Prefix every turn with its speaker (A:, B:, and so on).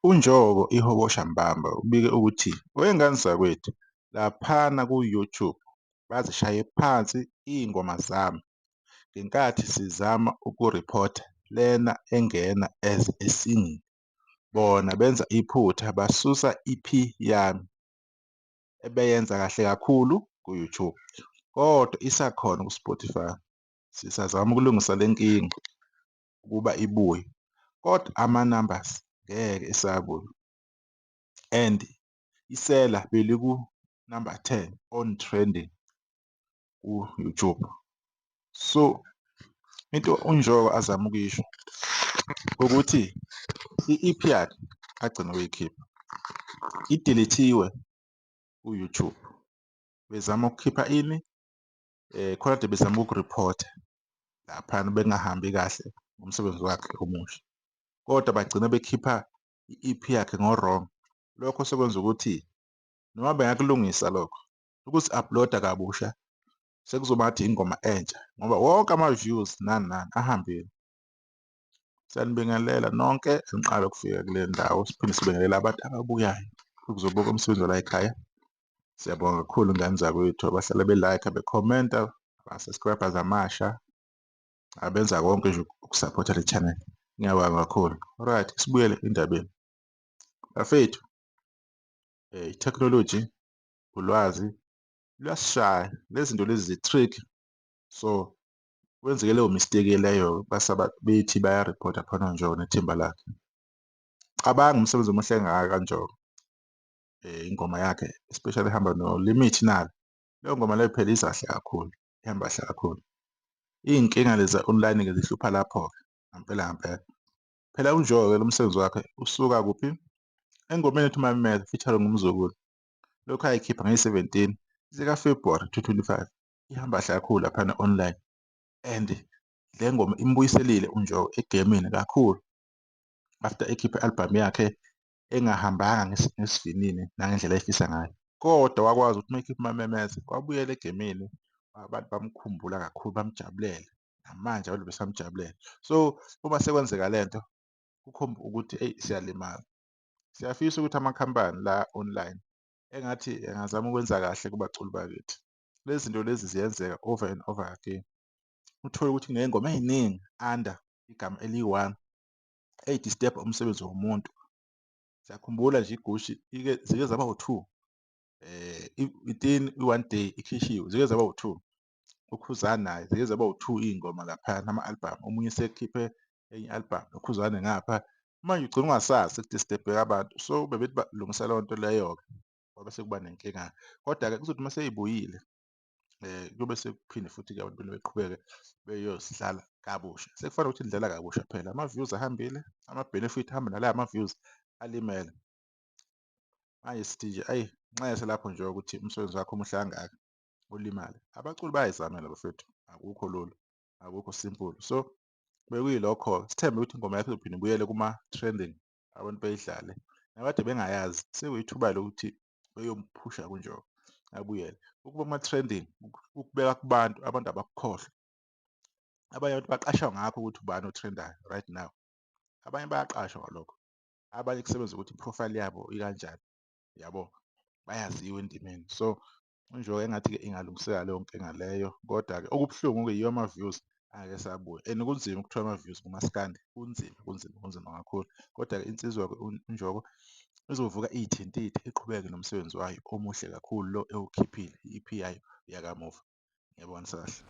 A: UNjoko "iHobosha" Mbamba ubike ukuthi, "Wengane zakwethu laphana ku-YouTube bazishaye phansi iy'ngoma zami ngenkathi sizama ukuriphotha lena engena as a single bona benza iphutha basusa EP yami ebeyenza kahle kakhulu ku-YouTube kodwa isakhona ku-Spotify. Sisazama ukulungisa le nkinga ukuba ibuye kodwa ama-numbers ngeke esabuya and isela beliku-number 10 on trending ku-YouTube." So into uNjoko azama ukuyisho ukuthi i-EP yakhe agcina ukuyikhipha i-delete-iwe ku-YouTube, bezama ukukhipha ini khona kade bezama ukuriphotha laphana bengahambi kahle ngomsebenzi wakhe omusha, kodwa bagcina bekhipha i-EP yakhe ngo-wrong. Lokho sekwenza ukuthi noma bengakulungisa lokho ukuzi-upload-a kabusha sekuzoba ngathi ingoma entsha ngoba wonke ama-views nani nani ahambile. Siyanibingelela nonke eniqala ukufika kule ndawo, siphinde sibingelele abantu ababuyayo ukuzobuka umsebenzi wala ekhaya. Siyabonga kakhulu ngane zakwethu abahlale be-like-a, bekhomenta, ama-subscribers amasha, abenza konke nje ukusaphotha le channel. Ngiyabonga kakhulu. Alright, sibuyele endabeni. Bafethu, i-technology, ulwazi luyasishaya lezi zinto lezi zi-trick, so kwenzeke leyo mistake leyo basaba bethi bayariphotha khona uNjoko nethimba lakhe. Cabanga umsebenzi omuhle kangaka kaNjoko, ingoma yakhe especially ehamba no-Limit Nala, leyo ngoma leyo phela iza kahle kakhulu, ihamba kahle kakhulu. Iy'nkinga lezi za-online-ke zihlupha lapho-ke ngampela ngampela. Phela uNjoko-ke lo msebenzi wakhe usuka kuphi? Engomeni ethi uMamela featuring uMzukulu, lokhu ayikhipha ngeyi-17 zika-February 2025, ihamba kahle kakhulu laphana online and le ngoma imbuyiselile uNjoko egemini kakhulu after ekhiphe i-album yakhe engahambanga ngesivinini nangendlela ayefisa ngayo, kodwa wakwazi ukuthi uma ekhipha uMamemeza wabuyela egemini, abantu bamkhumbula kakhulu bamjabulela, namanje abantu besamjabulela. So uma sekwenzeka lento kukhomba ukuthi eyi siyalimala. Siyafisa ukuthi amakhampani la online engathi engazama ukwenza kahle kubaculi bakithi. Lezi zinto lezi ziyenzeka over and over again. Uthole ukuthi kuney'ngoma ey'ningi under igama eliyi-one ey'disturb-a umsebenzi womuntu. Siyakhumbula nje iGucci ike zike zaba u-two within i-one day ikhishiwe, zike zaba u-two. UKhuzani naye zike zaba u-two iy'ngoma laphayana ama-album, omunye usekhiphe enye i-album noKhuzani ngapha. Manje ugcina ungasazi sekudistebheka abantu, so bebethi balungisa leyo nto leyo-ke ngoba sekuba nenkinga. Kodwa-ke kuzothi uma seyibuyile kuyobe sekuphinde futhi-ke abantu beqhubeke beyosidlala kabusha. Sekufana nokuthi nidlala kabusha phela ama-views ahambile, ama-benefit ahamba nalawa ma-views alimele. Manje sithi nje ayi nxese lapho nje ukuthi umsebenzi wakho omuhle kangaka ulimale. Abaculi bayayizamela bafethu, akukho lula, akukho simple. So bekuyilokho-ke, sithembe ukuthi ingoma yakho izophinde ibuyele kuma-trending abantu beyidlale. Nabade bengayazi sekuyithuba lokuthi beyomphusha kuNjoko abuyele. Ukuba kuma-trending ukubeka kubantu, abantu abakukhohlwa. Abanye abantu baqashwa ngakho ukuthi ubani o-trend-ayo right now, abanye bayaqashwa ngalokho, abanye kusebenza ukuthi i-profile yabo ikanjani, yabo, bayaziwa endimeni. So uNjoko engathi-ke ingalungiseka leyo nkinga leyo, kodwa-ke okubuhlungu-ke yiwo ama-views angeke esabuya and kunzima ukuthola ama-views kumaskandi, kunzima kunzima kunzima kakhulu. Kodwa-ke insizwa-ke uNjoko izovuka iy'thintithe iqhubeke nomsebenzi wayo omuhle kakhulu lo ewukhiphile, i-EP yayo yakamuva. Ngiyabonga nisakahle.